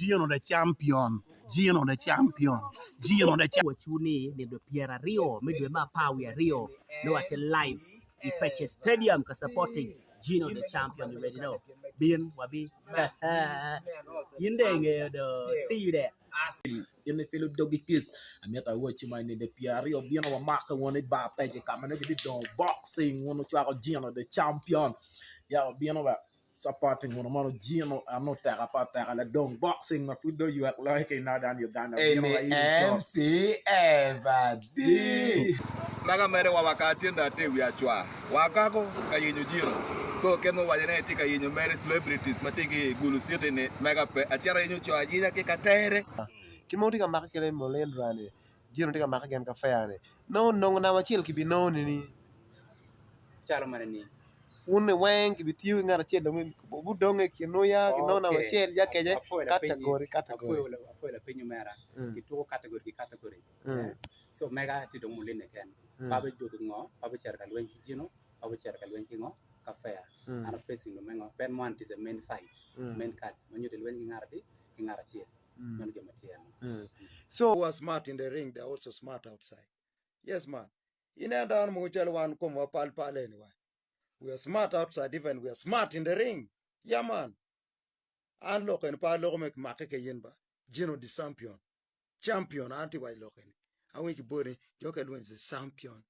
Gino the champion, Gino the champion, Gino the champion. Wacu ni nino pyeraryo me dwe me apar wiye aryo nongo watye live i Pece Stadium ka supporting Gino the champion you already know. Bin wabi in dong ingeyo do see you there. In ipilo dogi kic, amito awacci ma i nino pyeraryo bino wamake wunu i bar Pece ka ma nongo gibidongo boxing wun wucwako Gino the champion ya wabino wek supporting wunu mono Gino en oteka pa oteka ladong boxing ma pud dong oywek loyo ki i Northern Uganda Eni bino wa in cok. MC Evadi. Mega mere wa waka tyen dong atye i wi acwa wa gago ka yenyo jino so kit ma owaco ne etye ka yenyo mere celebrities ma tye ki i Gulu city ni mega pe acito ayenyo co ayenya ki katere. Ki mogo tye ka make kede mulindra ni jino tye ka make gin ka fair ni nongo nongo namba acel kibinongo nini? Calo mene ni? Wun ni weng kibitiyo ki ngat acel dong gudonge i kin ya kinongo namba acel ya kece category category. Apwoyo lapeny omera kituko category ki category so mega tye dong muline keken pe abidwogo ngo pe abicito ka lweny ki jino pe abicito ka lweny ki ngo ka fair an a facing me ngo pien man it is a main fight main card ma nyuto ilweny ki ngat adi ki ngat acel meno gin ma tye eno. So Who are smart in the ring, they are also smart outside. Yes, man. Ineno dano mogo calo wan komwa pal pal eni wa. We are smart outside, even we are smart in the ring. Yeah, man. An lok eni pe aloko me make ke yin ba. Gino the champion. Champion, an tye waco lok eni. Awinyo ki boti, jo ke lweny the champion.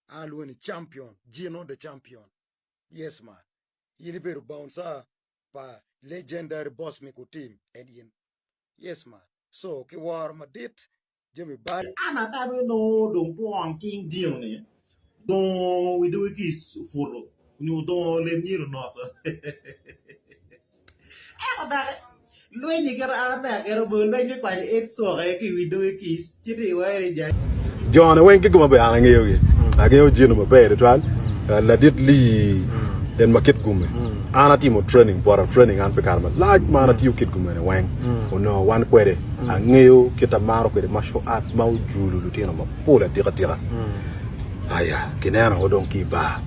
An alwongo ni champion. Gino the champion. Yes, man. In ibedo bouncer pa legendary boss me kutim en in. Yes, man. So, ki woro madit, jami bal. An atamo ni nongo dong twon cing jino ni dongo wi dogi kic oputo nyo dongo lem nyiri onoto. Ento doki lweny-nyi kit an aneno kwede obedo lweny me kwanyo it coke ki i wi dogi kic ci ti iwero i jami. Jone weng ki guma ber an angeyogi. Angeyo Gino maber tutwal. Ladit Lee en ma kit gume. An atimo training bote, training an pi kare malac ma an atiyo kit gumene weng. Onongo wan kwede. Angeyo kit amaro kwede martial art ma ojulo lutino mapol atika tika. Aya, kineno o dong ki i bar.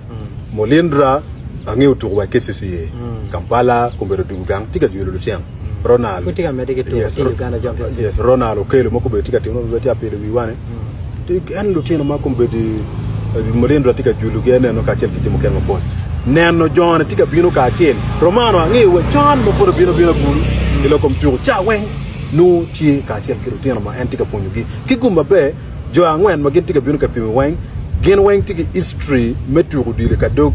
Mulindra angeyo otuko wa i KCCA, Kampala, kombedo odwogo gang tye ka jwelo lutino. Ronald, Pud tye ka medde ki tuko yes, ki i Uganda Champions League. yes, Ronald Okello ma kombedo tye ka timo maber tye ka pilo wiwa ni. En lutino ma kombeddi Mulindra tye ka julogi aneno kacel ki jo mukene mapol. Neno jone tye ka bino kacel. Romano angeyo wa con ma pud obino abina bulu i lok kom tuko ca weng nongo tye kacel ki lutino ma en tye ka pwonyogi. Ki gum maber, jo angwen ma gin tye ka bino ka pimo weng, gin weng tye ki history me tuko odilo i ka dog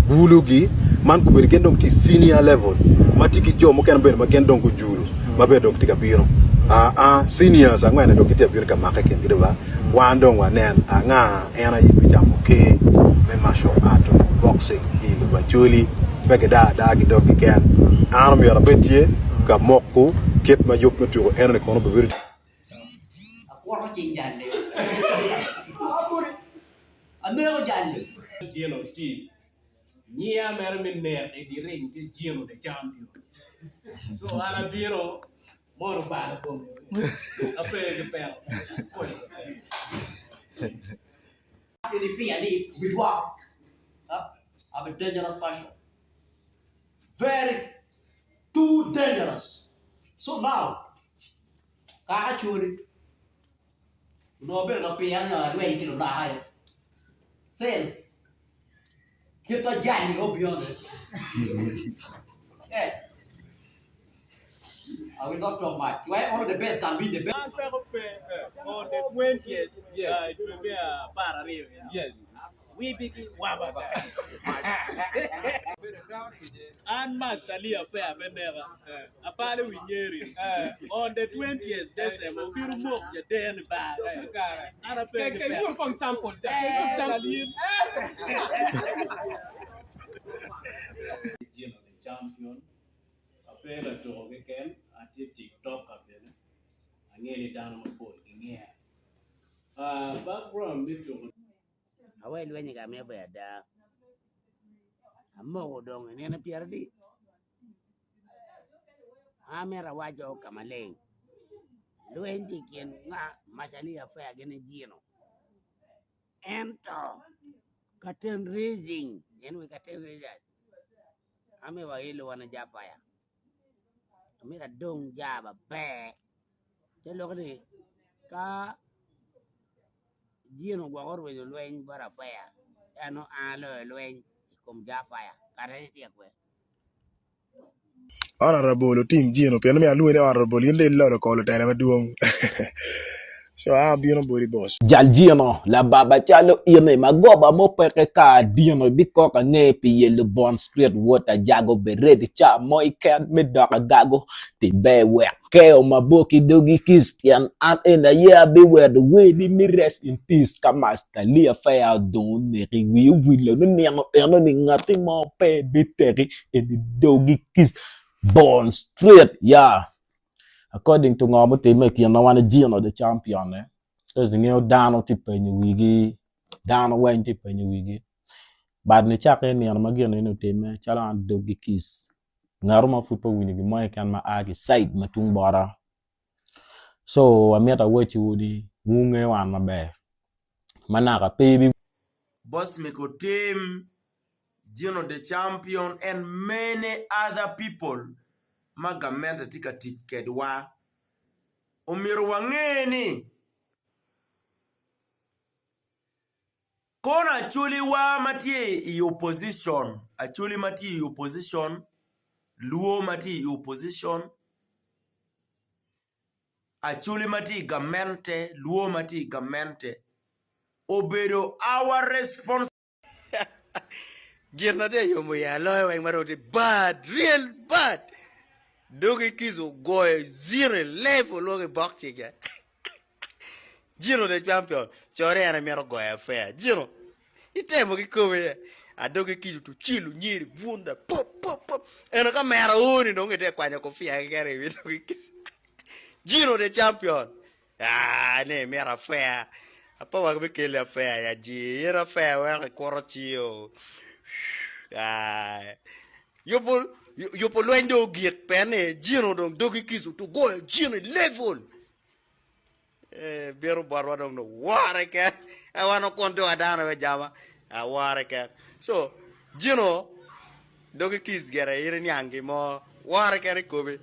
bulugi. Man kombeddi gin dong tye i senior level ma tye ki jo mukene bene ma gin dong gujulo ma bene dong tye ka bino. Aa, seniors angwen-ni dong gitye ka bino ka make i kingi dong ba wan dong wanen anga en aye bicamo ker me martial art nyo boxing i lobo Acholi pe gidaa adaa ki doggi keken. An omyero abed tye ka moko kit ma yub me tuko enoni kono obibedo. Akwoto cing jal-li. Aneko jal-li. Gino tye nyiya mere me nek i dye ring tye Gino the champion. So an abino mono obalo kome ape ki peko. Apwoyo matek. I'm a dangerous person. Very too dangerous. So now, kaka Acholi onongo abedo ka pira ni alweny ki luloka aye. Since kit ma jal-li obino kwede. Eh, I will not talk much. Why only the best can win the best. An peko pe on the 20th uh, dwe me 12 eni. Wibigi wabaka. An Master Lee Affair pe neka. Apalo wi nyeri. On the 20th December obino mok jaden i bar kae. An ape ki peko. Gino the champion. Ape latuko keken, atye tiktoker bene. Angeyo ni dano mapol gingeya. Background me tuko. Awe lweny i gang me ber ada. Amoko dong i nino pyeradi. An amito awaco ka maleng, lweny tye i kin Macali Affair gin ki Gino ento curtain raising en wi curtain raisers an myero wail wan Japaya. Amito adong jaa maber te lok ni ka Jino gwok orwenyo lweny bot Afaya en nongo an aloyo lweny i kom jo Afaya kare ni tye kwe. Honourable otim jino pien omiyo alwongi ni honourable in dong ilolo kor lutela madwong so an abino boti boss. Jal jino lababa calo in i magoba mo peke ka adino ibikok ange pi yelo Bond Street wod ajago bed ready ca mo iken me dok agago tim ber wek keo mabor ki dogi kiss pien an eni aye abiwedo weni ni rest in peace ka Master Lee Affair odong oneki wii owilo ni nino eno ni ngati mo pe biteki eni dogi kiss Bond Street ya according to ngo mutimme i kine wan Gino the champion ne cause ingeyo dano tye penyo wigi dano weng tye penyo wigi but nicakke nino ma gin eni otimme calo an dogi kiss ngat mo pud pe owinyo gin mo keken ma a ki i cide ma tung bota so amito awacciwu ni wunge wan maber ma naka pe ibi Bosmic Otim, Gino the Champion and many other people ma gamente tye ka tic kedwa. Omyero wange ni kono acholiwa ma tye i opposition, acholi ma tye i opposition, luo ma tye i opposition, acholi ma tye i gamente, luo ma tye i gamente obedo our responsibility. Gin ma tye ka yomo iya loyo weng ma dong tye bad, real bad. Dogi kic ogoyo zero level woko i boxing. Jino the champion, co ni en aye mito goyo affair. Jino, itemo ki komi ye. Adogi kic otucilo nyeri bunda pop pop pop. Eno ka mera oo-ni dong gitye ka kwanyo kofia keken i wi dogi kic. Jino the champion. Aa ni imito affair. Apa wa bikeli affair ya jii. In affair weko ikuto cio. Aa yubo yubo lweny dong ogik pien ni Jino dong dogi kic ogoyo Jino i level. Eh, bino botwa dong dong wore ken. Eh, wan okun dong adano we jama. Ah, wore ken. So, Jino dogi kic gire in iniang gin mo. Wore ken i komi.